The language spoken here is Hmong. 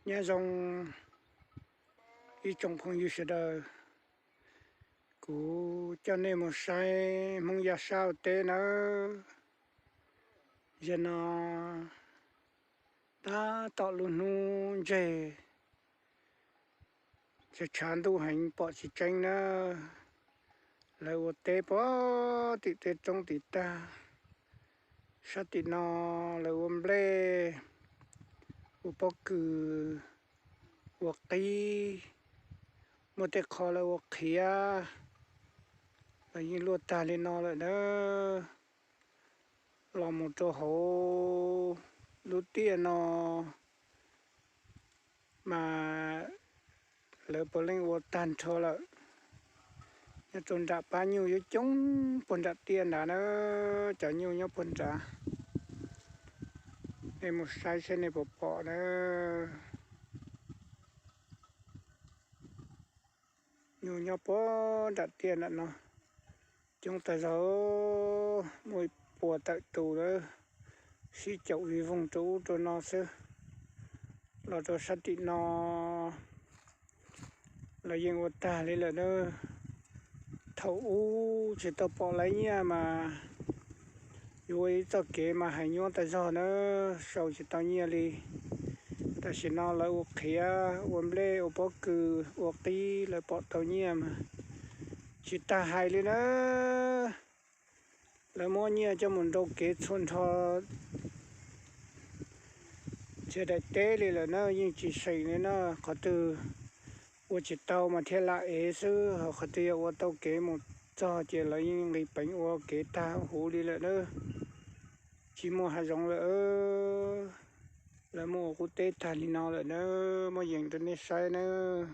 Nyob zoo ib tsoom phooj ywg sawv daws, kuv coj nej mus saib Hmoob Yaj Sab ua teb nawb. Zaum no tab tom lub hnub ntseg, tshav tshav ntuj heev pom tsis tseeb na. Lawv ua teb puag tim tej roob tim tag. Sab tim no lawv ua nplej, ua pob kws, ua qib, muaj tej qho lawv ua qhiav, los yeej luaj tag li no lawm na. Los mus rau hauv lub tiaj no mas lawv puav leej ua tag nrho lawm. Nyob rau nram pab nyuj yuav coob puag nram tiaj nrad na, cov nyuj nyob puag nrad. Nej mus saib seb nej puas pom na. Nyuj nyob puag nram tiaj nram no coob tag zog, muaj ib puas tawm tus lawm, sib caum vij voog rau ub rau no xwb. Los rau sab tim no lawv yeej ua tag li lawm na. Thaum ub tsis tau pom laiv nyiaj mas yuav ua ib txoj kev mas hais nyuaj tag zog na, sau tsis tau nyiaj li. Tam sim no lawv ua qhiav, ua nplej, ua pob kws, ua qib lawv pom tau nyiaj mas tsis tas hais li na. Lawv muab nyiaj coj mus nrau kev txhua nrho txhia daim teb li lawm na, yeej tsis seem li na. Qhov twg ua tsis tau mas thiaj lam ev xwb, ho qhov twg yog ua tau kev mus txog ces lawv yeej nqis peev ua kev tag huv li lawm na. Tsis muaj hav zoov lawm, lawv muab ua qub teb tag li no lawm na, muab yees rau nej saib nawb.